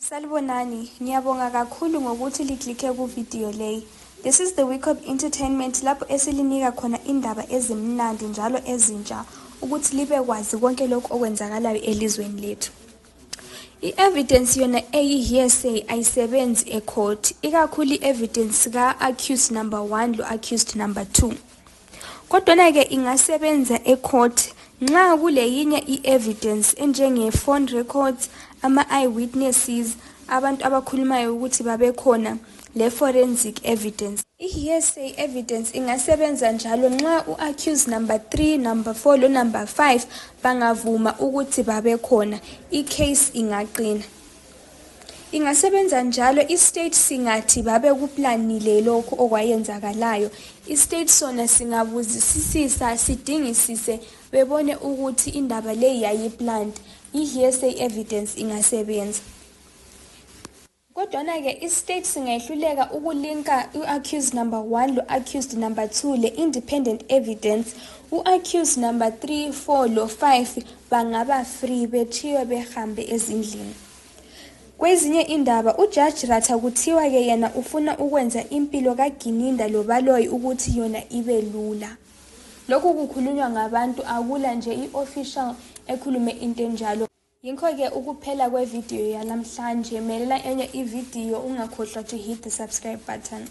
Salibonani, ngiyabonga kakhulu ngokuthi liklikhe ku-video leyi. This is the Week of Entertainment lapho esilinika khona indaba ezimnandi njalo ezintsha ukuthi libe kwazi konke lokho okwenzakalayo elizweni lethu. I-evidence yona eyi-hearsay ayisebenzi e-court, ikakhulu i-evidence ka-accused number 1 lo-accused number 2. Kodwa-ke ingasebenza e-court nxa kuleyinye i-evidence enjenge-phone records, ama-eyewitnesses, abantu abakhulumayo ukuthi babekhona, le-forensic evidence. I-hearsay evidence ingasebenza njalo nxa u-accused number 3, number 4 lo number 5 bangavuma ukuthi babekhona, i-case ingaqina. Ingasebenza njalo i-state singathi babekuplanile lokho okwayenzakalayo. I-state sona singabuzisisa, sidingisise, bebone ukuthi indaba le yayiplanned. I-hearsay evidence ingasebenza. Kodwa-ke i-state singayihluleka ukulinka u-accused number 1 lo-accused number 2 le-independent evidence. U-accused number 3, 4 lo-5 bangaba free bethiwe behambe ezindlini. Kwezinye indaba uJudge Ratha kuthiwa-ke yena ufuna ukwenza impilo kaGininda loBaloyi ukuthi yona ibe lula. Lokhu kukhulunywa ngabantu, akula nje i-official ekhulume into enjalo. Yingakho-ke ukuphela kwevideo yanamhlanje. Melela enye ivideo, ungakhohlwa to hit the subscribe button.